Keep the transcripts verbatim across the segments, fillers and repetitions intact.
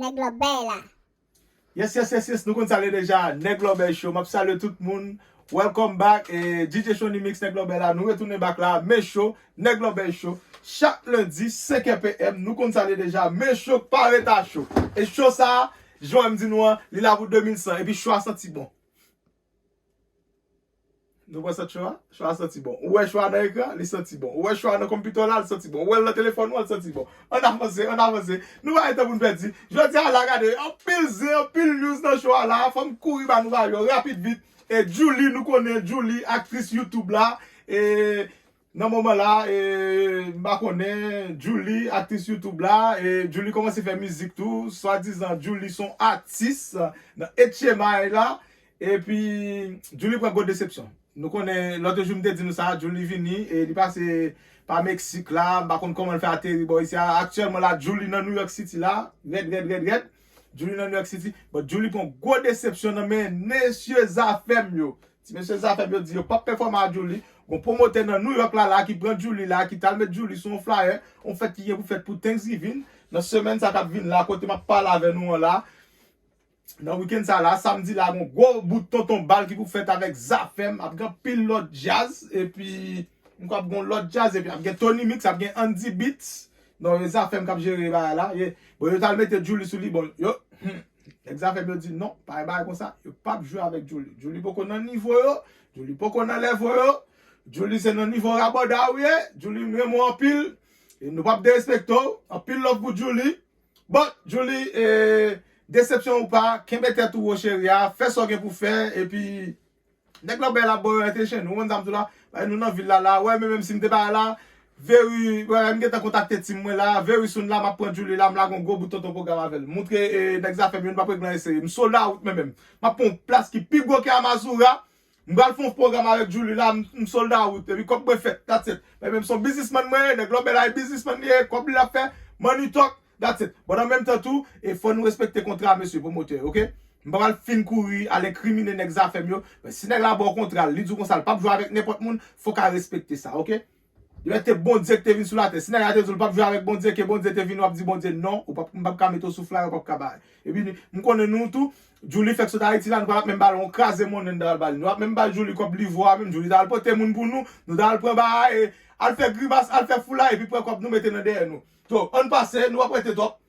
Nèg lòbèy la. Yes, yes, yes, yes, nou konn sa l ye deja. Nèg Lòbèy Show, m ap salye tout moun. Welcome back. E, D J Shonny Mix, Nèg Lòbèy la. Nou retounen back la. Men show, Nèg Lòbèy Show. Chak lendi, senk è P M, nou konn sa l ye deja. Men show, pa ret a show. E show sa, jan m di nou an, li la pou de mil san. Epi show a santi bon. Nou pran sant show a? Show a santi bon. Ou wè show a nan ekran, li santi bon. Ou wè show a nan konpitè w la, li santi bon. Ou wè l nan telefòn ou an, li santi bon. Ann avanse, ann avanse. Nou pa gen tan pou n pèdi. Jodi a la, gade, anpil zen, anpil news nan show a la. Fò m kouri ba nou ba yo rapid vit. E Djouly, nou konnen Djouly, aktris YouTube la. E nan moman la, e, m pa konnen, Djouly, aktris YouTube la. E Djouly kòmanse fè mizik tou. Swadizan Djouly se yon atis nan H M I la. Epi, Djouly pran gwo desepsyon. Nou konnen, lòt jou m te di nou sa, Djouly vini, e li pase pa Meksik la, m pa konn kòman l fè ateri bò isi a. Aktyèlman la, Djouly nan New York City la, rèd, rèd, rèd, rèd. Djouly nan New York City, but Djouly pran gwo desepsyon nan men mesye Zafèm yo. Ti mesye Zafèm yo di yo p ap pèfòme a Djouly. Gon pwomotè nan New York la, la ki pran Djouly la, ki t al met Djouly sou yon flyer, yon fèt ki gen pou fèt pou Thanksgiving, nan semèn sa k ap vin la, kote m ap pale avè nou an la. Nan wikenn sa la, samdi la, gon gwo bout tonton bal ki pou fèt avèk Zafèm, ap gen anpil lòt djaz, epi m kwè ap gon lòt djaz, epi ap gen Tony Mix, ap gen Andy Beats. Non, e Zafèm k ap jere bagay la. Ye, bon, yo t al mete Djouly sou li, bon, yo, hmm, nèg Zafèm yo di non, pa gen bagay konsa, yo p ap jwe avèk Djouly. Djouly poko nan nivo yo, Djouly poko nan level yo, Djouly se nan nivo rabòda ou ye, Djouly m renmen w anpil, e nou p ap derespekte w, anpil love pou Djouly. Bon, Djouly, e, desepsyon ou pa, kenbe tèt ou wo cheri a, fè sa w gen pou fè, epi nèg Lòbèy la ap ba w attention, ou konn sa m di w la, paske nou nan vil la la, wè, men menm si m te pa la, very, wè, m gentan kontakte team mwen la, very soon la, m ap pran Djouly la, m lage yon gwo bout tonton pwogram avè l. Montre, e, nèg Zafèm yo, nou p ap regle anyen serye. M sold out mwen menm. M ap pran yon plas ki pi gwo ke Amazura, m pral fè yon pwogram avèk Djouly la, m, m sold out, epi kòb mwen fèt, that's it. Men menm se yon biznismann mwen ye, nèg Lòbèy la e biznismann li ye, kòb li l ap fè, money talk, that's it. Bon, an menm tan tou, e fò nou respekte kontra mesye pwomotè, oke? M pa pral fin kouri al enkrimine nèg Zafèm yo, men si nèg la ba w kontra, li di w konsa, l p ap jwe avèk nenpòt moun, fò w ka respekte sa, oke? Li mèt te Bondye ki te vin sou latè. Si nèg la te di w l p ap jwe avèk Bondye, ke Bondye te vini, w ap di Bondye non, ou p ap, m p ap ka mete w sou flyer, ou p ap ka bay. Epi, m konnen nou tou, Djouly fèk sot Ayiti la, nou pa t ap menm ba l yon kraze monnen n ta pral ba li. Nou ap menm ba Djouly kòb livo a menm, Djouly ta al pote moun pou nou, nou ta al pran bagay, e, al fè grimas, al fè foulay, epi pran kòb nou mete nan dèyè nou. So, ann pase, nou p ap rete twòp.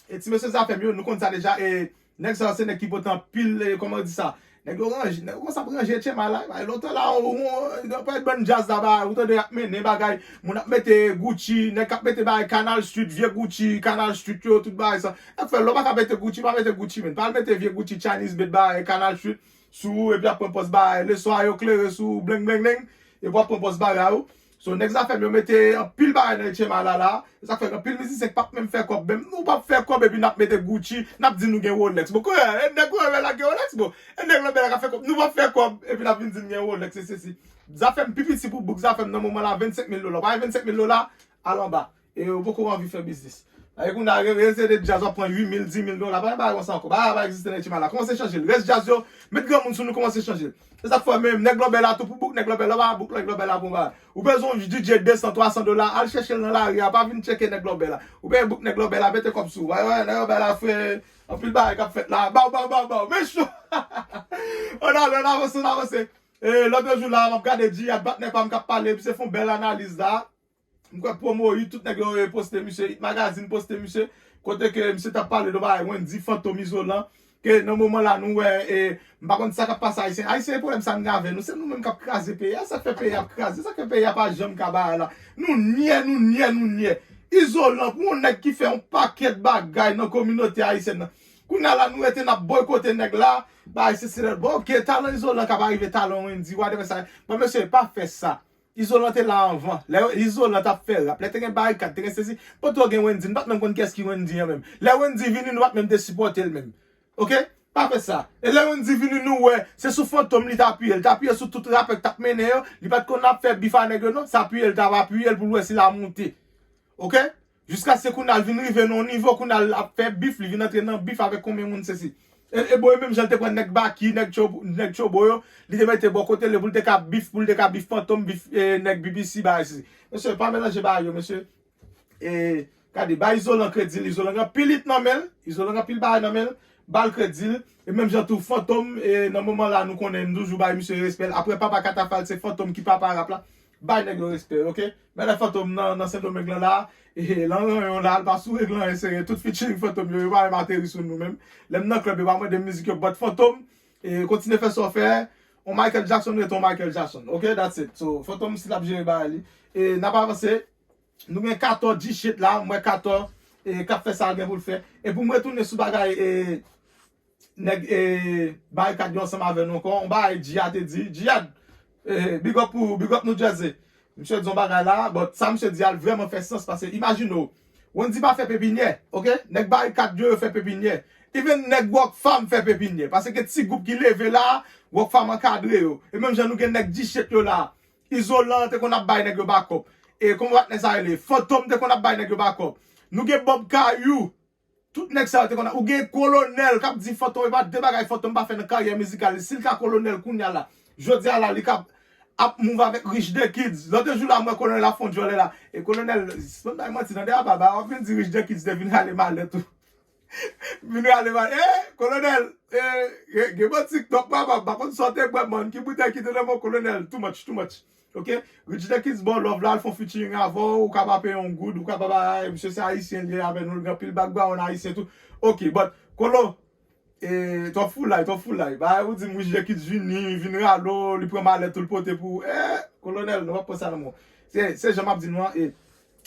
E ti mesye Zafèm yo, nou konn sa deja, e nèg sa yo se nèg ki pote anpil, e, kòman yo di sa? Nèg yo ranje, nèg yo konsa ap ranje H M I la, e lontan la, ou, ou, ou, ou pa bann djaz la, ba, ou tande y ap mennen bagay, moun ap mete Gucci, nèg k ap mete bagay Canal Street, vye Gucci, Canal Street yo, tout bagay sa. Nèg fè, lè w pa ka mete Gucci, pa mete Gucci, men. Pa al mete vye Gucci Chinese made bagay Canal Street sou ou, epi ap pran pòz bagay, leswa yo klere sou ou, bleng, bleng, bleng, epi w ap pran pòz bagay ou. So, nèg Zafèm yo mete anpil bagay nan H M I la la. E sa k fè gen anpil mizisyen k p ap menm fè kòb. Menm nou p ap fè kòb epi n ap mete Gucci, n ap di nou gen Rolex. Bon, kounye a, e nèg Lòbèy la gen Rolex, bon. E nèg Lòbèy la ka fè kòb. Nou p ap fè kòb epi n ap vin di n gen Rolex, e sesi. Zafèm pi piti pou bouk Zafèm nan moman la, vennsenk mil dola. Ou pa gen vennsenk mil dola, al anba. E ou poko anvi fè biznis. Paske kounye a, re-, rezide djaz w ap pran uit mil, dis mil dola. Pa gen bagay konsa ankò. Bagay la pa egziste nan H M I la. Kòmanse chanje l. Rès djaz yo, met granmoun sou nou, kòmanse chanje l. Se sa k fè menm nèg Lòbèy la tou pou bouk, nèg Lòbèy la pa bouk, nèg Lòbèy la pou bay. Ou bezwen yon D J de san, twa san dola, al chèche l nan lari a, pa vin tcheke nèg Lòbèy la. Ou bezwen bouk nèg Lòbèy la, mete kòb sou ou. Wè, wè, nèg Lòbèy la fè anpil bagay k ap fèt la. Baw, baw, baw, baw. Men cho. Ann ale, ann avanse, ann avanse. E, lòt jou la, m ap gade Jihad, patnè pa m k ap pale, misye fè yon bèl analiz la. M kwè Promo Hit, tout nèg yo, e, poste misye, Hit Magazine poste misye, kote ke misye t ap pale de yon bagay Wendy, Fantom, Izolan, ke nan moman la nou wè, e, m pa konn sa k ap pase Ayisyen. Ayisyen, e pwoblèm sa n gen avè nou, se nou menm k ap kraze peyi a, sa k fè peyi a ap kraze, sa k fè peyi a pa janm ka bagay la. Nou nyè, nou nyè, nou nyè. Izolan, pou yon nèg ki fè yon pakèt bagay nan kominote ayisyèn nan. Kounye a la, nou rete n ap boykote nèg la, bagay sesi lè, bon, oke, talan Izolan ka pa rive talan Wendy, whatever sa. Bon, mesye, pa fè sa. Izolan te la anvan. Lè Izolan t ap fè rap, lè te gen Barikad, te gen sesi, potko gen Wendy, nou pa t menm konn kiyès ki Wendy an menm. Lè Wendy vini, nou pa t menm te sipòte l menm. Oke? Pa fè sa. E lè Wendy vini, nou wè, se sou Fantom li t apiye. Li t apiye sou tout rapè k t ap mennen yo. Li pa t konn ap fè bif a nèg yo, non. Se apiye l t ap apiye l pou l wè si l a monte. Oke? Jiskaske kounye a l vin rive nan yon nivo, kounye a l ap fè bif, li vin antre nan bif avèk konbyen moun sesi. E, e bon, e menm jan l te pran nèg Baky, nèg Cho-, nèg Chobo yo, li te mete bò kote l pou l te ka bif, pou l te ka bif Fantom, bif, e, nèg B B C, bagay sesi. Mesye, pa melanje bagay yo, mesye. E, Gade, bay Izolan kredi l, Izolan gen anpil hit nan men l, Izolan gen anpil bagay nan men l, ba l kredi l. E menm jan tou Fantom, e nan moman la nou konnen nou toujou bay misye respè l. Apre Papa Katafal, se Fantom ki papa rap la. Bay nèg yo respè, oke? Mèt Fantom nan, nan Sendomeng lan la, e, lan ranyon la, l pa sou règ lan, e serye, tout featuring Fantom yo, yo pa menm ateri sou nou menm. Lè m nan club, yo pa mande m mizik yo, but Fantom, e, kontinye fè sa w fè, on Michael Jackson rete on Michael Jackson, oke? That's it. So, Fantom si l ap jere bagay li. E, n ap avanse, nou gen Kato G-Shit la, m wè Kato, e, k ap fè sa l gen pou l fè. E pou m retounen sou bagay, e, nèg, e, Barikad yo ansanm avè nou ankò, on bagay Jihad te di, Jihad, e, big up pou, big up New Jersey. Misye di on bagay la, but sa misye di a l vrèman fè sans, paske imajine w, Wendy pa fè pepinyè, oke? Nèg Barikad yo, yo fè pepinyè. Even nèg Rockfam fè pepinyè, paske gen ti gwoup ki leve la, Rockfam ankadre yo. E menm jan nou gen nèg G-Shit yo la, Izolan te konn ap bay nèg yo bakòp. E kòman patnè sa rele? Fantom te konn ap bay nèg yo bakòp. Nou gen Bob Kayou. Tout nèg sa yo te konn ap, ou gen Kolonèl k ap di Fantom, e pa de bagay Fantom pa fè nan karyè mizikal li. Si l ka Kolonèl kounye a la, jodi a la, li ka ap move avèk Rich the Kids. Lòt jou la, m wè Kolonèl ap fè on djòlè la. E Kolonèl, si m bay manti, tande a baba, w ap vin di Rich the Kids te vin rale malèt ou. Vin rale malèt. E, Kolonèl, e, e, gen bon TikTok, papa, m pa konn sa w te bwè, man. Ki boutèy ki te nan men w, Kolonèl? Too much, too much. Oke? Rich the Kids ba w love la, l fè on featuring avè w, ou ka pa peye yon goud, ou ka pa bay, misye se ayisyen li ye avè nou, l gen anpil background ayisyen tou. Oke, but, Kolo, e, twòp foulay, twòp foulay. Bagay ou di m Rich the Kids vini, vin rale w, li pran malèt ou, l pote pou ou. E, Kolonèl, nou p ap pran sa nan men w. Se, se jan m ap di nou an, e,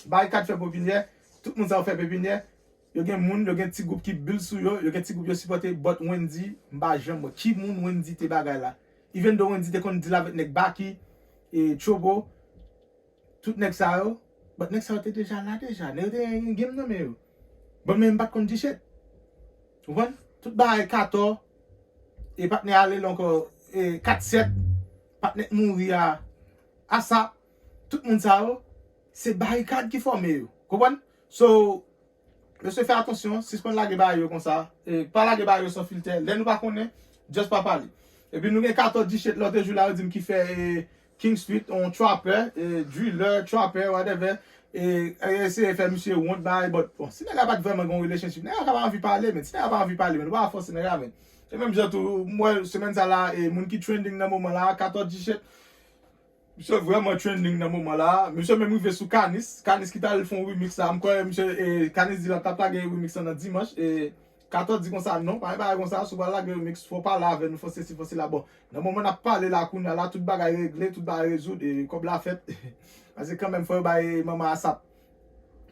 Barikad fè pepinyè, tout moun sa yo fè pepinyè. Yo gen moun, yo gen ti gwoup ki build sou yo, yo gen ti gwoup yo sipòte, but Wendy, m pa janm wè. Ki moun Wendy te bagay la? Even though Wendy te konn deal avèk nèg Baky, e, Chobo, tout nèg sa yo, but nèg sa yo te deja la deja. Nèg yo te gen game nan men yo. But men m pa t konn G-Shit. Ou konprann? Tout bagay Kato, e patnè ale la ankò, e kat sèt, patnè k mouri a, Asap, tout moun sa yo, se Barikad ki fòme yo. Konprann? So, mesye fè atansyon, sispann lage bagay yo konsa. E, pa lage bagay yo san filtè. Lè nou pa konnen, just pa pale. Epi nou gen Kato G-Shit lòt jou la, yo di m ki fè, e, King Street, on trapper, e, driller, trapper, whatever. E, e, eseye fè misye wont bagay, but, bon, si nèg la pa t vrèman gen yon relationship, nèg la ka pa anvi pale, men si nèg la pa anvi pale, men nou pa fòse nèg la, men. E menm jan tou, m wè semèn sa la, e, moun ki trending nan moman la, Kato G-Shit, misye vrèman trending nan moman la. Misye menm rive sou Kanis. Kanis ki t al fè yon remix la. M kwè misye, e, Kanis di l ap t ap lage remix lan nan dimanch. E Kato di konsa, non, pa gen bagay konsa. Si w pral lage remix, fò w pale avè nou, fò sesi, fò sela. Bon, nan moman n ap pale la, kounye a la, tout bagay regle, tout bagay rezoud, e kòb la fèt. Paske kanmenm, fò yo bay manman Asap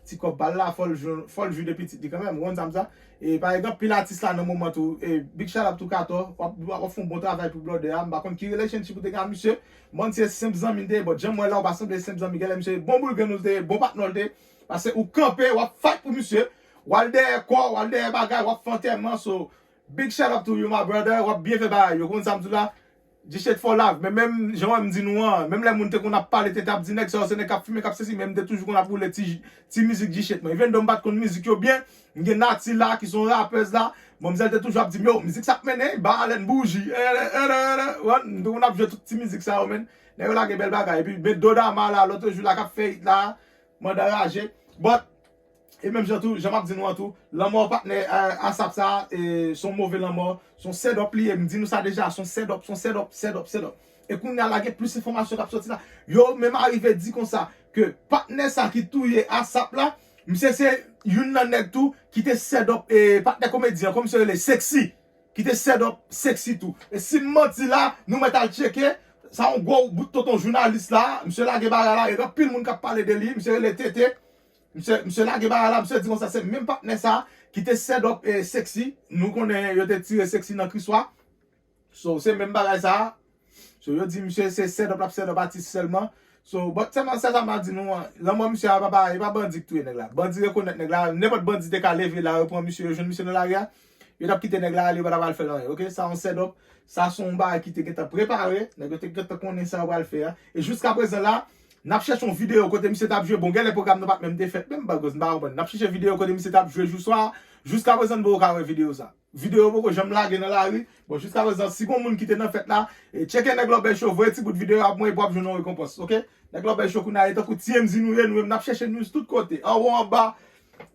ti kòb pa l la, fò l jwenn, fò l jwi de pitit li kanmenm, ou konn sa m sa. E pa egzanp, pil atis la nan moman tou, e big shout out to Kato, w ap, w ap fè yon bon travay pou blòdè a, m pa konn ki relationship ou te gen ak misye, m konn se senp zanmi l te ye, but jan m wè la, ou pa sanble senp zanmi, genlè misye bon boul grenn ou l te ye, bon patnè w l te ye, paske ou kanpe, w ap fight pou misye, w al dèyè kò, w al dèyè bagay, w ap fè antèman, so, big shout out to you, my brother, w ap byen fè bagay yo, ou konn sa m di w la, G-Shit for life, men menm jan wè m di nou an, menm lè moun te konn ap pale, te t ap di nèg sa yo se nèg k ap fimen, k ap sesi, men m te toujou konn ap woule ti, ti mizik G-Shit mwen. Even though m pa t konn mizik yo byen, m gen Nati la, ki se yon rapèz la, manmzèl te toujou ap di m, yo, mizik sa ap mennen, ba alèn bouji, e, e, e, e, e, m te konn ap jwe tout ti mizik sa yo, men. Nèg yo lage bèl bagay. Epi, men Dodama la, lòt jou la, k ap fè hit la, Manda raje. But, e menm jan tou, jan m ap di nou an tou, lanmò patnè, eh, Asap sa, eh, se yon move lanmò, se yon set up li ye, m di nou sa deja, se yon set up, se yon set up, set up, set up. E kounye a la gen plis enfòmasyon k ap soti la. Yo menm arive di konsa, ke patnè sa ki touye Asap la, misye se youn nan nèg tou ki te set up, eh, patnè komedyen an, kòman misye rele, Sexy. Ki te set up Sexy tou. E si m manti la, nou mèt al tcheke. Sa yon gwo bout tonton jounalis la. Misye lage bagay la. E gen anpil moun k ap pale de li. Misye rele Tete. Misye, misye lage bagay la. Misye di konsa se menm patnè sa ki te set up, eh, Sexy. Nou konnen yo te tire Sexy nan Kriswa. So, se menm bagay sa. So, yo di misye se set up l ap set up atis sèlman. So, but sèlman sèl sa m a di nou an, lanmò misye a pa, pa, e pa bandi k touye nèg la. Bandi rekonèt nèg la. Nenpòt bandi te ka leve la, yo pran misye, yo jwenn misye nan lari a, yo t ap kite nèg la ale, yo pa t ap al fè l anyen, oke? Sa yon set up, sa se yon bagay ki te gentan prepare, nèg yo te gentan konnen sa yo pral fè a. E jiskaprezan la, n ap chèche yon videyo kote misye t ap jwe, bon, genlè pwogram nan pa t menm te fèt menm, bagòz, m pa konprann. N ap chèche videyo kote misye t ap jwe jou swa a, jiskaprezan n poko ka wè videyo sa. Videyo poko janm lage nan lari. Bon, jiskaprezan, si gon moun ki te nan fèt la, e, tcheke Nèg Lòbèy Cho, voye ti bout videyo a pou mwen, epi w ap jwenn yon rekonpans, oke? Nèg Lòbèy Cho kounye a, e tankou T M Z nou ye, nou menm n ap chèche news tout kote. Anwo, anba,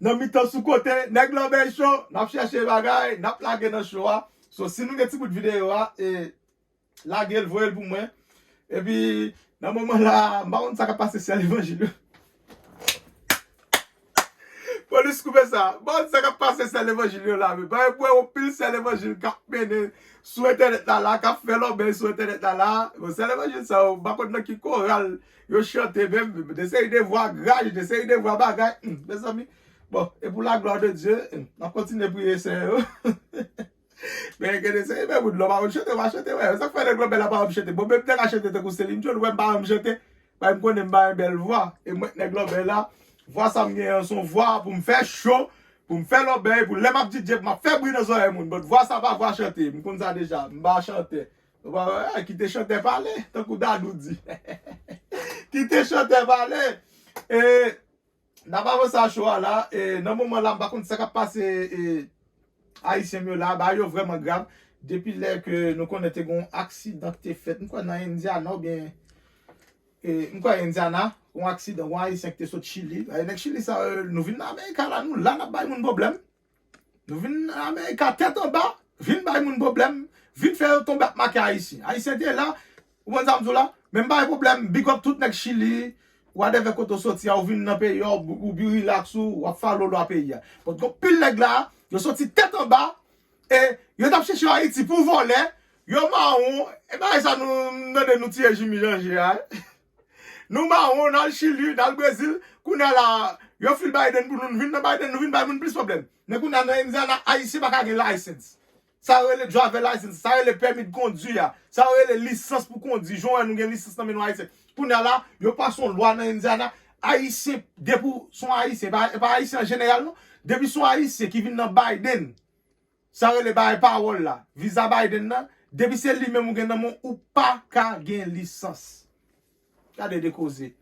nan mitan sou kote, nèg Lanbèy Show, n ap chèche bagay, n ap lage nan show a. So, si nou gen ti bout videyo a, e, lage l, voye l pou mwen. Epi, nan moman la, m pa konn sa k ap pase sè levanjil yo. Polis koupe sa. M pa konn sa k ap pase sè levanjil yo la, men. Paske m wè yon pil sè levanjil k ap mennen sou entènèt la, la, k ap fè lòbèy sou entènèt la, la. Bon, sè levanjil sa yo, m pa konn nan ki koral yo chante menm, de seri de vwa graj, de seri de vwa bagay. Hmm, mezanmi. Bon, e pou la glwa de Dye, hmm, n ap kontinye priye Seyè yo. Men gen de seri de moun, lè w pa konn chante, w pa chante, wè. Sa k fè nèg Lanbèy la pa janm chante. Bon, menm nèg la chante tankou Celine Dion, ou wè m pa janm chante. Paske m konnen m pa gen bèl vwa. E mwen, nèg Lanbèy la, vwa sa m genyen an, se yon vwa pou m fè cho, pou m fè lòbèy, pou lè m ap D J, pou m ap fè bri nan zòrèy moun. But vwa sa pa vwa chante. M konn sa deja. M pa chantè. Ou pa wè, kite chantè pale, tankou Dadou di. Kite chantè pale. E, n ap avanse a show a la. E, nan moman la, m pa konn sa k ap pase, e, Ayisyen m yo la, bagay yo vrèman grav. Depi lè ke nou konnen te gen yon aksidan ki te fèt, m kwè nan Indiana oubyen, e, m kwè Indiana, yon aksidan, yon Ayisyen ki te sot Chili. E, nèg Chili sa, e, nou vin nan Amerika la, nou la n ap bay moun pwoblèm. Nou vin nan Amerika tèt anba, vin bay moun pwoblèm, vin fè yo tonbe ap make Ayisyen. Ayisyen te la, ou konn sa m di w la, men m pa gen pwoblèm, big up tout nèg Chili, whatever kote w soti a, ou vin nan peyi a, ou, ou bi relax ou, w ap fè lolo a peyi a. But gon pil nèg la, yo soti tèt anba, e yo t ap chèche Ayiti pou vòlè, yo mawon, e bagay sa nou, m tande nou tiye Jimmy Danger a, wi. Nou mawon, n al Chili, n al Brezil, kounye a la, yo fil Biden pou nou, nou vin nan Biden, nou vin bay moun plis pwoblèm. Men kounye a nan Indiana, Ayisyen pa ka gen license. Sa yo rele driver license, sa yo rele pèmi de kondwi a, sa yo rele lisans pou kondwi. Jan w wè nou gen lisans nan men nou Ayisyen. Kounye a la, yo pase yon lwa nan Indiana, Ayisyen, depi w se yon Ayisyen, pa, pa Ayisyen an jeneral non, depi w se yon Ayisyen ki vin nan Biden, sa yo rele bagay pawòl la, viza Biden nan, depi se li menm ou gen nan men w, ou pa ka gen lisans. Gade de koze.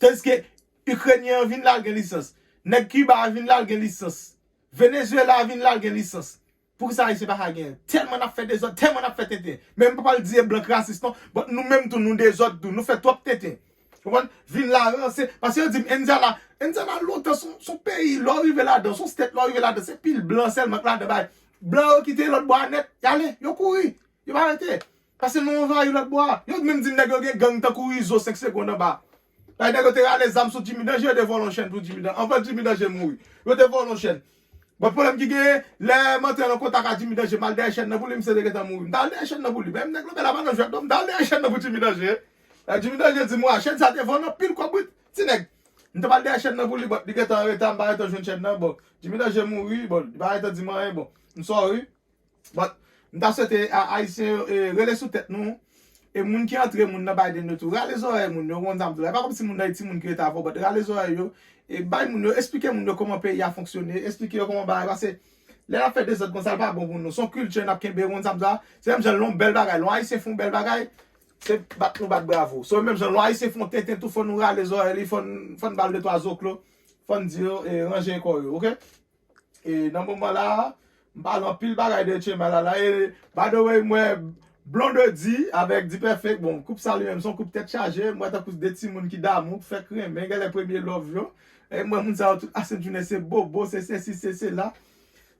Tandiske Ikrenyen an vin la, l gen lisans. Nèg Kiba a vin la, l gen lisans. Venezuela a vin la, l gen lisans. Poukisa Ayisyen pa ka genyen? Tèlman n ap fè dezòd, tèlman n ap fè tenten. Men m pa pral di e blan k rasis non, but nou menm tou, nou dezòd tou, nou fè twòp tenten. Konprann? Vin la ranse, paske yo di m Indiana, Indiana lontan se yon, se yon peyi, lè w rive ladan, se yon state, lè w rive ladan, se pil blan sèlman k ladan, bay. Blan yo kite lòt bò a nèt, y ale, yo kouri. Yo pa rete. Paske nou anvayi lòt bò a. Yo menm di m nèg yo gen gang tankou Izo senk segonn anba. Bay nèg yo te rale zam sou Jimmy Danger, yo te vòlè yon chèn pou Jimmy Danger. Anvan Jimmy Danger mouri, yo te vòlè yon chèn. Bon, pwoblèm ki genyen, lè m antre nan kontak ak Jimmy Danger, m al dèyè chèn nan pou li, misye te gentan mouri. M t al dèyè chèn nan pou li. Men nèg Lanbèy la pa nan jwèt non, m t al dèyè chèn nan pou Jimmy Danger. Lè Jimmy Danger di m, wa, chèn sa te vann anpil kòb wi, ti nèg. M te pral dèyè chèn nan pou li, but li gentan an reta, m pa gentan jwenn chèn nan. Bon, Jimmy Danger mouri, bon, li pa gentan di m anyen, bon, m sorry. But, m ta swete a, Ayisyen yo, e, rele sou tèt nou. E moun ki antre moun nan Biden yo tou, rale zòrèy moun yo, ou konn sa m di w la. E pa kòmsi moun nan e timoun ki rete avè w, but rale zòrèy yo. E bay moun yo, esplike moun yo kòman peyi a fonksyone, esplike yo kòman bagay, paske lè n ap fè dezòd konsa, l pa bon pou nou. Se yon kilti n ap kenbe, ou konn sa m di w la. Se menm jan lè yon bèl bagay, lè yon Ayisyen fè yon bèl bagay, se bat nou bat bravo. So, menm jan lè yon Ayisyen fè yon tenten tou, fò nou rale zòrèy li, fò n, fò n ba l de twa zoklo, fò n di yo, e, ranje kò yo, oke? E nan moman la, m pale anpil bagay de Che Malala. E, by the way, m wè Blondedy avèk D-Perfect, bon, koup sa li menm, se yon koup tèt chaje. M wè tankou se de timoun ki damou, k fèk renmen, genlè premye love yo. E m wè moun sa yo tout lasent jounen, se bobo, se sesi, se sela.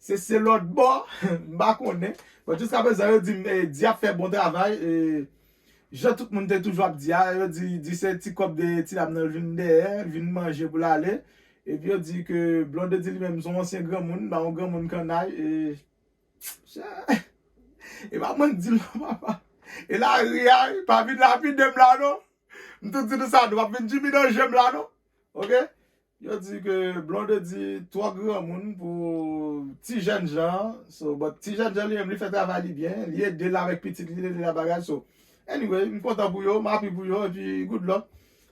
Se, se lòt bò, m pa konnen. Bon, jiskaprezan, yo di m, e, Di ap fè bon travay, e, jan tout moun te toujou ap di a, yo di, di se ti kòb de ti dam nan l vin dèyè, l vin manje pou l ale. Epi yo di ke Blondedy li menm se yon ansyen granmoun, ba yon granmoun kannay, e, e pa mwen k di l non, papa. E lari a, pa vin lapide m la non. M tou di nou sa, nou p ap vin Jimmy Danger m la non. Oke? Yo di ke Blondedy twò granmoun pou ti jènjan. So, but ti jènjan li menm, li fè travay li byen. Li ede l avèk pitit li, li ede l ak bagay. So, anyway, m kontan pou yo, m happy pou yo, epi good luck.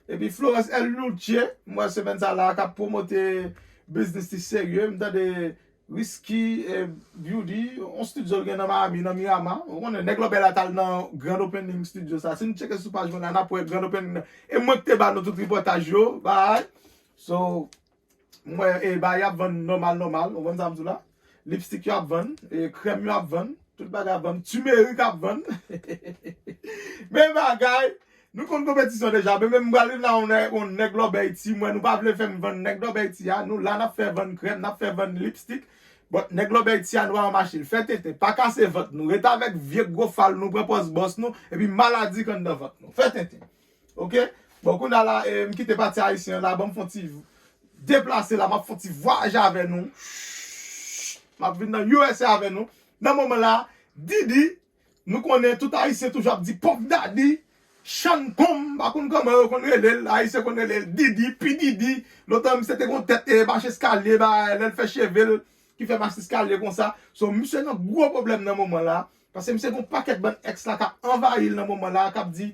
Epi Florence El Luche, m wè semèn sa la, k ap pwomote biznis li serye. M tande Risky, eh, Beauty, yon studio l gen nan Miami, nan Miramar. Ou konnen, nèg Lanbèy la t al nan grand opening studio sa. Si n tcheke sou paj mwen la, n ap wè grand opening nan. E mwen ki te ba nou tout ripòtaj yo, bay. So, m wè, e, bay ap vann nòmal, nòmal. Ou konn sa m di w la? Lipstick yo ap vann, e, krèm yo ap vann, tout bagay ap vann, timerik ap vann. Men bagay, Nou konn konpetisyon deja, men menm m pral vin la yon nèg, yon nèg lòbèy ti, mwen nou pa vle fè m vann nèg lòbèy ti a, nou la n ap fè vann krèm, n ap fè vann lipstik, but nèg lòbèy ti a nou pa anmache l. Fè tenten, pa kase vant nou, ret avèk vye gwo fal nou, pran pòz bòs nou, epi maladi k anndan vant nou. Fè tenten. Oke? Bon, kounye a la, eh, m kite pati ayisyen an la, ban m fè yon ti deplase la, m ap fè yon ti vwayaje avè nou. M ap vin nan U S A avè nou. Nan moman la, Didi, nou konnen tout ayisyen toujou ap di Puff Daddy, Sean Combs, pa konn kòman yo konn rele l, ayisyen konn rele l Didi, P Diddy. Lontan misye te gon tèt e mache eskalye, ba, lè l fè cheve l, ki fè mache eskalye konsa. So, misye nan gwo pwoblèm nan moman la, paske misye gon pakèt bann ex la k ap anvayi l nan moman la, k ap di,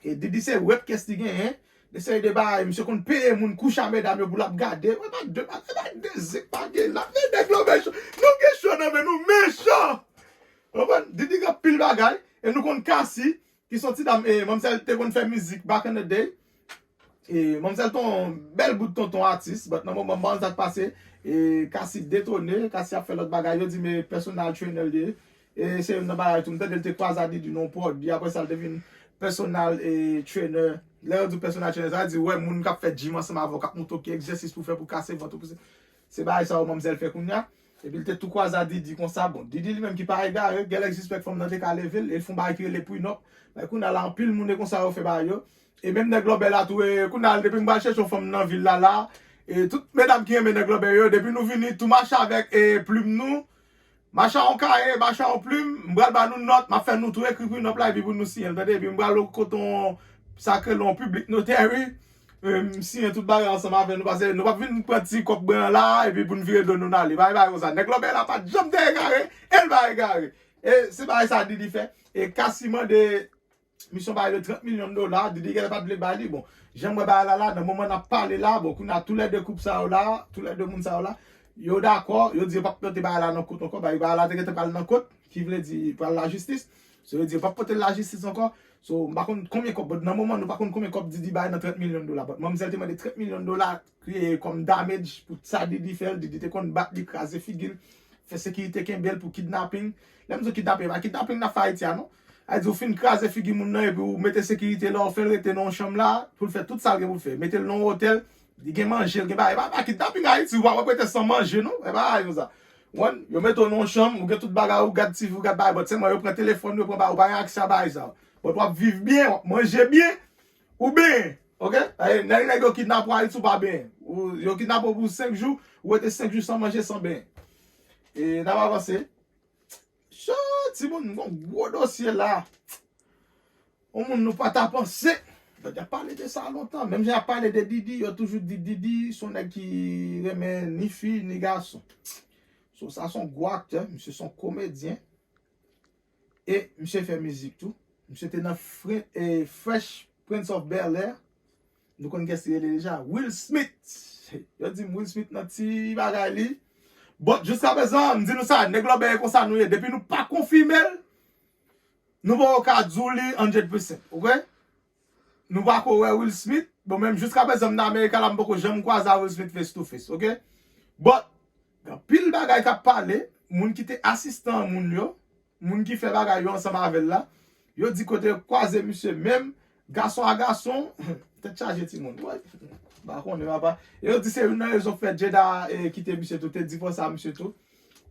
e Didi se rape case li genyen, de seri de bagay, misye konn peye moun kouche a medam yo pou l ap gade. Mwen pa de, pa de zik pa gen la. Men nèg yo mechan. Nou gen cho nan men nou mechan. Konprann? Didi gen pil bagay. E nou konn Cassie, ki se yon ti dam, e manmzèl te konn fè mizik back in the day. E manmzèl te yon bèl bout tonton atis, but nan moman m pa konn sa k pase. E Cassie detone, Cassie ap fè lòt bagay. Yo di men personal trainer l ye. E se youn nan bagay tou, m tande l te kwaze a Didi nan yon pwòd, epi apre sa l te vin personal e trainer. Lè yo di w personal trainer, sa vle di wè moun k ap fè gym ansanm avè w, k ap montre w ki egzèsis pou w fè pou kase vant ou. Se, se bagay sa yo manmzèl fè kounye a. Epi l te tou kwaze a Didi konsa. Bon, Didi li menm ki pa egare, gen lè l sispèk fanm nan te ka leve l, e l fè yon bagay ki rele prenup. Men kounye a la, anpil moun e konsa yo fè bagay yo. E menm nèg lòbèy la tou, e kounye a depi m pral chèche yon fanm nan vil la la, e tout medam ki renmen nèg lòbèy yo, depi nou vini, tou mache avèk e plim nou, mache a yon kaye, mache a yon plim, m pral ba nou nòt, m ap fè nou tou ekri prenup la, epi pou nou siyen l, tande, epi m pral kote yon, sa k rele yon public notary, e, m siyen tout bagay ansanm avè nou, paske nou p ap vin pran ti kòb bren an la, epi pou n vire do nou n ale, pa gen bagay konsa, nèg lòbèy la pa t janm te egare, e l pa egare, e se bagay sa Didi fè, e Cassie mande misyon ba yo trant milyon dola, Didi genlè pa t vle ba li, bon, jan m wè bagay la la, nan moman n ap pale la, bon, kounye a toulède koup sa yo la, toulède moun sa yo la, yo dakò, yo di yo p ap mete bagay la nan kot ankò, bagay la te gentan pral nan kot, ki vle di pral lajistis, so yo di yo p ap pote l lajistis ankò, so m pa konn konbyen kòb, but nan moman nou pa konn konbyen kòb Didi bay nan trant milyon dola, but manmzèl te mande trant milyon dola, ki kòm damage pou sa Didi fè l, Didi te konn bat li, kraze figi l, fè sekirite kenbe l pou kidnaping. Lè m di w kidnaping, e pa kidnaping n ap fè Ayiti a non. A di w fin kraze figi moun nan epi w mete sekirite la, w fè l rete nan yon chanm la, pou l fè tout sa l gen pou l fè. Mete l nan yon otèl, li gen manje, l gen bagay. E pa, pa kidnaping Ayiti, w ap rete san manje non. E pa bagay konsa. Wan, yo mete w nan yon chanm, ou gen tout bagay, ou gad T V, ou gad bagay, but sèlman yo pran telefòn, yo pran bagay, ou pa gen aksè a bagay sa yo. But w ap viv byen, w ap manje byen, ou benyen, oke? Nèg, nèg yo kidnape w Ayiti, ou pa benyen. Ou, yo kidnape w pou senk jou, ou rete senk jou san manje, san benyen. E n ap avanse. Cho, timoun, m gon gwo dosye la. Yon moun nou pa ta panse. Donk, y ap pale de sa lontan. Menm jan y ap pale de Didi, yo toujou di Didi se yon nèg ki renmen ni fi, ni gason. So, sa se yon gwo aktè, misye se yon komedyen. E misye fè mizik tou. Misye te nan Fre- e Fresh Prince of Bel-Air. Nou konn kiyès li rele deja? Will Smith. Yo di m Will Smith nan ti bagay li. But jiskaprezan, m di nou sa, nèg lòbèy e konsa nou ye. Depi nou pa konfime l, nou poko ka di w li hundred percent, oke? Nou pako wè Will Smith. Bon, menm jiskaprezan m nan Amerika la, m poko janm kwaze a Will Smith face to face, oke? But, gen anpil bagay k ap pale, moun ki te asistan moun yo, moun ki fè bagay yo ansanm avè l la, yo di kote yo kwaze misye menm, gason a gason, tèt chaje timoun, wi. M pa konnen, papa. E yo di se youn nan rezon k fè Jada, eh, kite misye tou, te divòse a misye tou.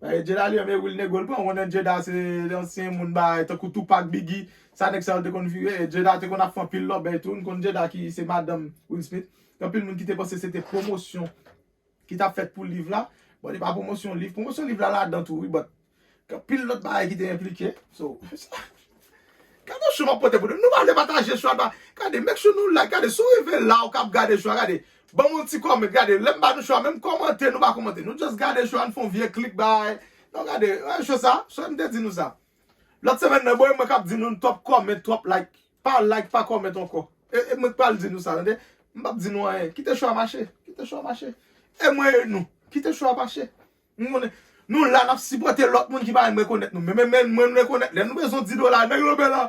Eh, Jada li menm e Will Negro, l pran, ou konnen Jada se ansyen moun bay, tankou Tupac, Biggie, sa nèg sa yo te konn vire. Eh, Jada te konn ap fè anpil lòbèy tou, nou konn Jada ki se madanm Will Smith. Gen anpil moun ki te panse se te pwomosyon ki t ap fèt pou liv la. Bon, li pa pwomosyon liv. Pwomosyon liv la ladan tou, wi, but gen anpil lòt bagay ki te enplike. So, gade show m ap pote pou nou. Nou pa vle pataje show a, pa. Gade, make sure nou like. Gade, si w rive la, ou k ap gade show a, gade. Ban m yon ti comment, gade. Lè m ba nou show a, menm kòmante, nou pa kòmante. Nou just gade show a, nou fè yon vye klik bay. Non, gade, wè show sa, show m te di nou sa. Lòt semèn nan, bon, e mwen k ap di nou twòp comment, twòp like. Pa like, pa comment ankò. E, e mwen k pral di nou sa, tande? M p ap di nou anyen. Kite show a mache. Kite show a mache. E mwen e nou. Kite show a mache. Nou konnen, nou la, n ap sipòte lòt moun ki pa menm rekonèt nou. Men, men, men, mwen, m rekonèt. Lè nou bezwen dis dola, nèg lòbèy la,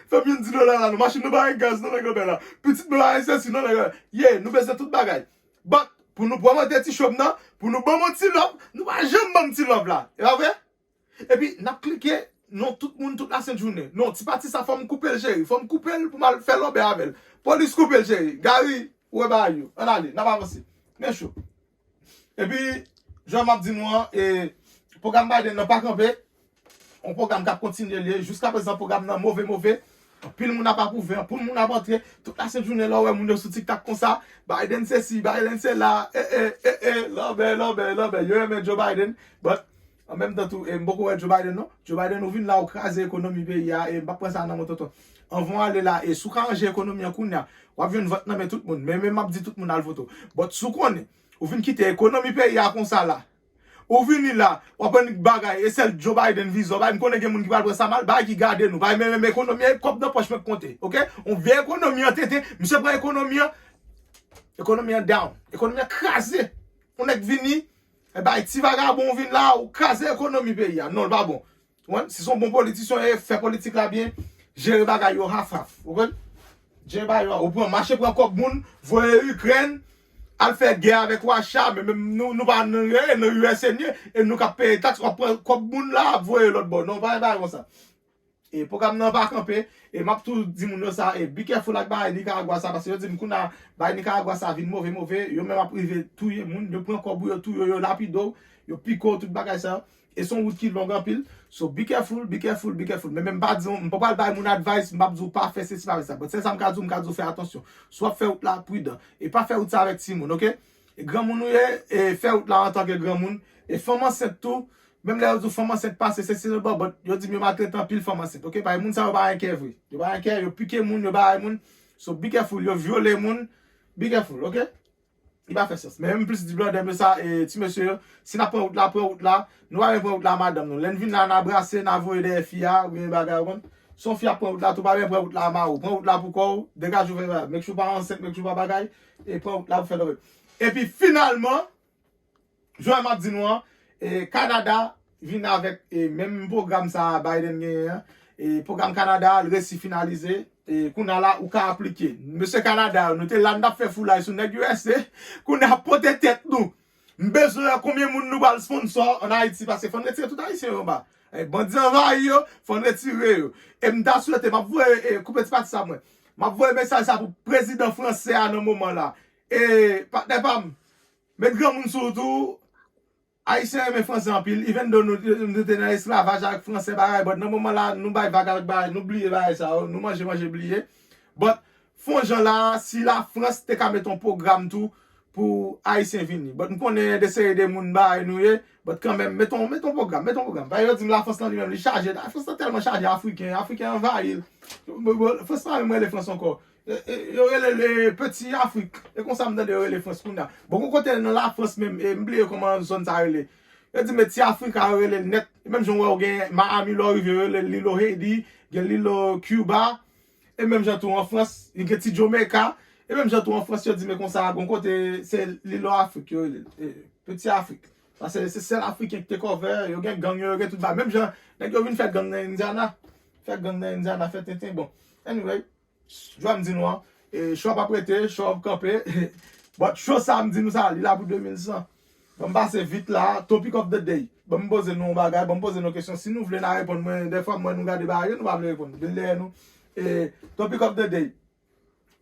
fè m yon dis dola la, non, machin nou pa gen gaz, non, nèg lòbèy la. Pitit nou pa gen sesi, non, nèg lòbèy la. Yeah, nou bezwen tout bagay. But, pou nou pwomòte ti show m nan, pou nou ban m yon ti love, nou pa janm ban m ti love la. E pa vre? Epi, n ap klike, Non, tout moun, tout lasent jounen. Non, ti pati sa, fò m koupe l, cheri. Fò m koupe l pou m al fè lòbè avè l. Polis koupe l, cheri. Gary, ou wè bagay yo. Ann ale, n ap avanse. Men cho. Epi, jan m ap di nou an, e, pwogram Biden nan pa kanpe. Yon pwogram k ap kontinye l ye. Jiskaprezan, pwogram nan move, move. Anpil moun ap apwouve, anpil moun ap antre. Tout lasent jounen, lè w wè moun yo sou TikTok konsa, Biden sesi, Biden sela, e, e, e, e, lòbè, lòbè, lòbè. Yo renmen Joe Biden, but an menm tan tou, e, m poko wè Joe Biden non. Joe Biden, ou vin la, ou kraze ekonomi peyi a, e m p ap pran sa nan men w, tonton. Anvan w ale la, e si w ka ranje ekonomi an kounye a, w ap jwenn vòt nan men tout moun. Men, men m ap di tout moun al vote w. But si w konnen, ou vin kite ekonomi peyi a konsa la, ou vini la, w ap annik bagay, e sèl Joe Biden vizyon bay, m konnen gen moun ki pral pran sa mal, bagay ki gade nou, bay men, men ekonomi, e kòb nan pòch mwen k konte, oke? On vye ekonomi an tete, misye pran ekonomi an, ekonomi an down, ekonomi an kraze. On nèg vini, e bay ti vagabon ou vin la, ou kraze ekonomi peyi a. Non, l pa bon. Konprann? Si se yon bon politisyen w ye, fè politik la byen, jere bagay yo half half. Ou konprann? Jere bagay yo, ou pran mache pran kòb moun, voye Ikrèn, al fè gè avèk Racha, men menm nou, nou pa nan, nan U S A nou ye, e nou k ap peye taks, w ap pran kòb moun la, ap voye lòt bò. Non, pa gen bagay konsa. E pwogram nan pa kanpe, e m ap tou di moun yo sa, e be careful ak bagay Nicaragua sa, paske yo di m kounye a, bagay Nicaragua sa vin move, move, yo menm ap rive touye moun, yo pran kòb ou, yo touye w, yo lapide w, yo pike w, tout bagay sa. E se yon wout ki long anpil. So, be careful, be careful, be careful. Men, men m pa di w, m pa pral bay moun advice, m p ap di w pa fè sesi, pa fè sa. But sèl sa m ka di w, m ka di w fè atansyon. Si w ap fè wout la, pridan. E pa fè wout sa avèk timoun, oke? E granmoun ou ye, e fè wout la antanke granmoun. E fanm ansent tou, menm lè yo di w fanm ansent pase, sesi, bon, but yo di m yo maltrete anpil fanm ansent, oke? Paske moun sa yo pa gen kè vre. Yo pa gen kè, yo pike moun, yo bagay moun. So, be careful, yo vyole moun. Be careful, oke? Li pa fè sans. Men m plis di blòdè m yo sa, e, ti mesye yo, si n ap pran wout la, pran wout la. Nou pa menm pran wout la, madanm nou. Lè n vin la, n a brase, n a voye dèyè fi a, oubyen bagay, ou konn. Si yon fi ap pran wout la, tou pa menm pran wout la, mari w. Pran wout la pou kò w, degaje w, fè bagay. Make sure w pa ansent, make sure w pa bagay, e pran wout la pou fè lòbè. Epi finalman, jan m ap di nou an, e, Kanada vin avèk, e, menm pwogram sa a Biden genyen an. E, pwogram Kanada a, l resi finalize. E, kounye a la, ou ka aplike. Mesye Kanada yo, nou te la, n t ap fè foulay sou nèg U S A. Kounye a, pote tèt nou. M bezwen wè konbyen moun nou pral sponsor ann Ayiti, paske fò n retire tout Ayisyen yo anba. E, bandi anvayi yo, fò n retire yo. E m ta swete, m ap voye, e, koupe ti pati sa mwen. M ap voye mesaj sa pou prezidan fransè a nan moman la. E, patnè pa m, met granmoun sou ou tou. Ayisyen renmen fransè anpil, even though nou, nou te nan esklavaj avèk fransè bagay, but nan moman la, nou bay vag avèk bagay, nou bliye bagay sa yo, nou manje, manje, bliye. But, fè yon jan la, si Lafrans te ka met yon pwogram tou pou Ayisyen vini. But m konnen de seri de moun bagay nou ye, but kanmenm, met yon, met yon pwogram, met yon pwogram. Paske yo di m Lafrans lan li menm, li chaje. Lafrans lan tèlman chaje Afriken, Afriken anvayi l. Bon, bon, Frans pa menm rele Frans ankò. E, e, yo rele l, e, Peti Afrik. E konsa m tande yo rele Frans kounye a. Bon, gon kote nan Lafrans menm, e, m bliye kòman zòn sa rele. Yo di m Ti Afrik a, yo rele l nèt. E menm jan w wè w gen Miami lè w rive, yo rele l Lilo Haiti, gen Lilo Cuba. E menm jan tou an Frans, gen Ti Jamaica. E menm jan tou an Frans, yo di men konsa, gon kote se Lilo Afrik, yo rele l. E, Peti Afrik. Paske se sèl Afriken ki te cover, yo gen gang yo, yo gen tout bagay. Menm jan, nèg yo vin fè gang nan Indiana. Fè gang nan Indiana, fè tenten. Bon, anyway. Jwa m di nou an, e, show ap ap rete, show ap kanpe. But show sa m di nou sa, li la pou de mil san. Ban m pase vit la, topic of the day. Ban m poze nou yon bagay, ban m poze nou kesyon. Si nou vle n a reponn mwen, dèfwa m wè nou gade bagay yo, nou pa vle reponn. Vin dèyè nou. E, topic of the day.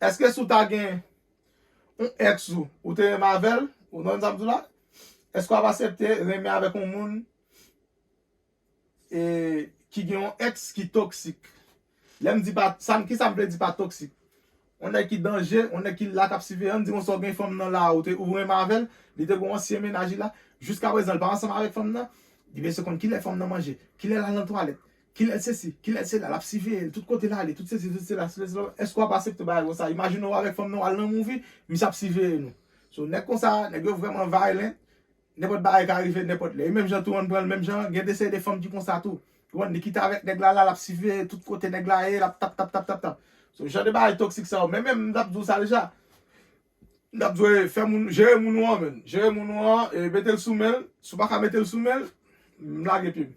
Èske si w ta gen yon ex ou, ou te renmen avè l, ou konprann sa m di w la? Èske w ap aksepte renmen avèk yon moun e, ki gen yon ex ki toksik? Lè m di pa, sa m, kisa m vle di pa toksik? Yon nèg ki danje, yon nèg ki la k ap siveye, ann di konsa w gen fanm nan la, ou te, ou renmen avè l, li te gen yon ansyen mennaj li la, jiskaprezan l pa ansanm avèk fanm nan, li bezwen konn kilè fanm nan manje, kilè l al nan twalèt, kilè l sesi, kilè l sela, l ap siveye l, tout kote l ale, tout sesi, tout sela, tout sela. Èske w ap aksepte bagay konsa? Imajine w avèk fanm nan, w al nan movie, misye ap siveye nou. So, nèg konsa, nèg yo vrèman violent, nenpòt bagay ka rive nenpòt lè. E menm jan tou, ann pran l menm jan, gen de seri de fanm ki konsa tou. Ou konprann, li kite avèk nèg la, la, l ap siveye tout kote nèg la ye, l ap tap, tap, tap, tap, tap. So, jan de bagay toksik sa yo. Men menm, m t ap di w sa deja. M t ap di w, e, fè moun, jere moun ou an, menn. Jere moun ou an, e, mete l sou men l. Si w pa ka mete l sou men l, m lage pye m.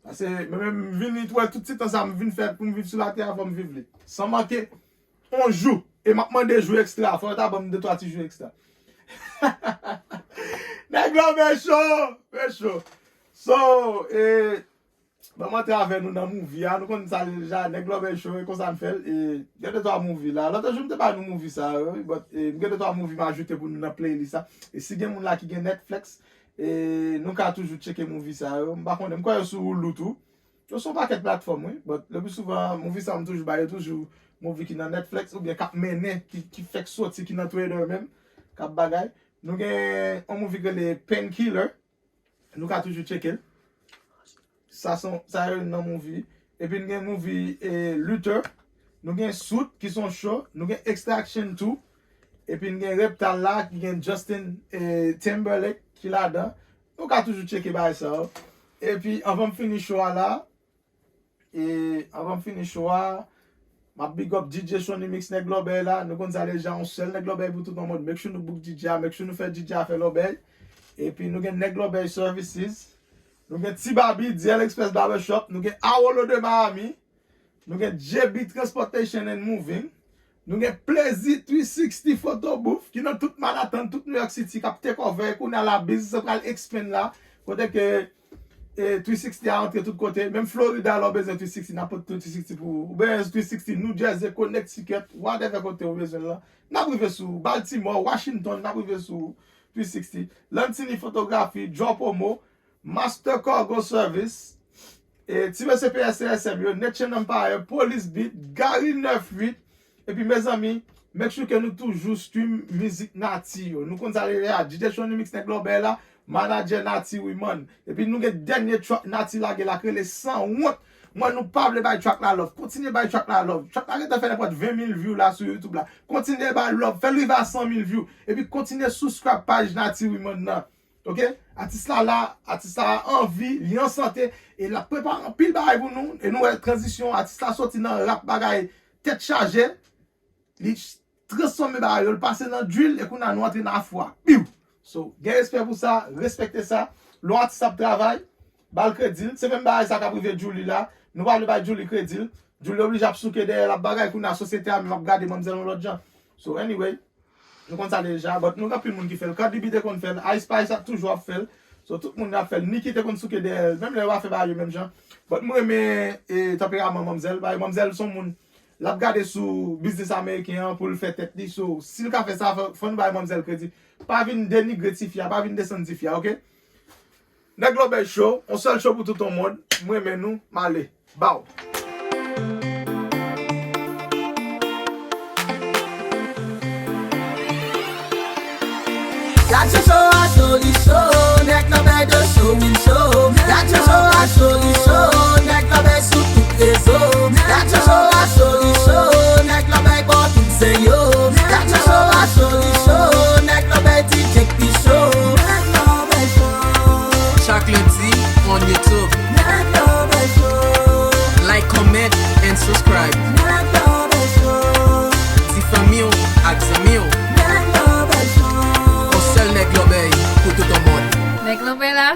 Paske, men menm, m vin, ou wè, tout ti tan sa, m vin fè pou m viv sou latè a, fò m viv li. San manke, yon jou. E m ap mande jou ekstra. Fò yo ta ban m de twa ti jou ekstra. Nèg la, men cho, men cho. So, e, Ban m antre avè nou nan movie a, nou konn sa deja, Nèg Lòbèy Show, e konsa n fè l, e gen de twa movie la. Lòt jou m te ba nou movie sa yo, wi, but, e, m gen de twa movie m ajoute pou nou nan playlist la. E si gen moun la ki gen Netflix, e, nou ka toujou tcheke movie sa yo. M pa konnen, m kwè yo sou Hulu tou. Yo sou yon pakèt platfòm, wi, but le pli souvan, movie sa yo m toujou ba yo, toujou movie ki nan Netflix, oubyen k ap mennen, ki, ki fèk soti, ki nan trailer menm, k ap bagay. Nou gen yon movie ki rele Painkiller, nou ka toujou tcheke l. Sa se yon, sa se youn nan movie. Epi n gen movie, e, Luther. Nou gen Suits, ki se yon show. Nou gen Extraction tou. Epi n gen Reptile la, ki gen Justin, e, Timberlake ki ladan. Nou ka toujou tcheke bagay sa yo. Epi, anvan m fini show a la, e, anvan m fini show a, m ap big up D J Sony Mix Nèg Lòbèy la. Nou konn sa deja, yon sèl Nèg Lòbèy pou tout yon mond. Make sure nou book D J a, make sure nou fè D J a fè lòbèy. Epi nou gen Nèg Lòbèy Services. Nou gen Ti Baby, D L Express Barbershop. Nou gen Awolo de Miami. Nou gen J B Transportation and Moving. Nou gen Plezi three sixty Photo Booth, ki nan tout Manhattan, tout New York City, k ap take over. Kounye a la, biznis lan pral expand la. Kote ke, e, three sixty a antre tout kote. Menm Florida, lè w bezwen three sixty, n ap pote three sixty pou ou. Ou bezwen three sixty New Jersey, Connecticut, whatever kote ou bezwen l lan. N ap rive sou ou. Baltimore, Washington, n ap rive sou ou. Three sixty. Lantini Fotografi, Draw Promo, Master Cargo Service, e, ti mesye P S C S M yo, Nation Empire, Police Beat, Gary nèf uit, epi mezanmi, make sure ke nou toujou stream mizik Nati yo. Nou konn sa deja, D J Sony Mix Nèg Lòbèy la, manadjè Nati Wiman. Epi nou gen dènye track Nati lage la, k rele Sanwont. Mwen, nou pa vle bay track la love. Kontinye bay track la love. Track la gentan fè nenpòt ven mil view la sou YouTube la. Kontinye bay love. Fè l rive a san mil view. Epi kontinye subscribe paj Nati Wiman nan. Ok? Atis la la, atis la anvi, li an sante, e l ap prepare anpil bagay pou nou, e nou wè tranzisyon, atis la soti nan rap bagay tèt chaje, li transfòme bagay yo, li pase nan drill, e kounye a nou antre nan afro a. Biw! So, gen respè pou sa, respekte sa. Lè yon atis ap travay, ba l kredi l. Se menm bagay sa k ap rive Djouly la. Nou pa vle bay Djouly kredi l. Djouly oblije ap souke dèyè l ap bagay, kounye a sosyete a menm ap gade manmzèl yon lòt jan. So, anyway, nou konn sa deja, but nou gen anpil moun ki fè l. Cardi B te konn fè l, Ice Spice ap toujou ap fè l. So, tout moun ap fè l. Nicki te konn souke dèyè l, menm lè yo pa fè bagay yo menm jan. But mwen renmen, e, tanperaman manmzèl, paske manmzèl se yon moun, l ap gade sou biznis ameriken an pou l fè tèt li. So, si l ka fè sa, fò, fò nou bay manmzèl kredi. Pa vin denigre tifi a, pa vin desann tifi a, ok? Nèg Lòbèy Show, yon sèl show pou tout yon mond. Mwen renmen nou, m ale. Baw. Gad show a cho li cho, Nèg Lòbèy de show, win show. Gad show a cho li cho, Nèg Lòbèy sou tout rezo. Gad show a cho li cho, Nèg Lòbèy bò tout zen yo. Gad show a cho li cho, Nèg Lòbèy D J k pi cho. Nèg Lòbèy Show. Chak lendi on YouTube. Nèg Lòbèy Show. Like, comment and subscribe. Nèg Lòbèy Show. Di fanmi w ak zanmi w. Nèg Lòbèy Show. Yon sèl Nèg Lòbèy pou tout yon mond. Nèg Lòbèy la.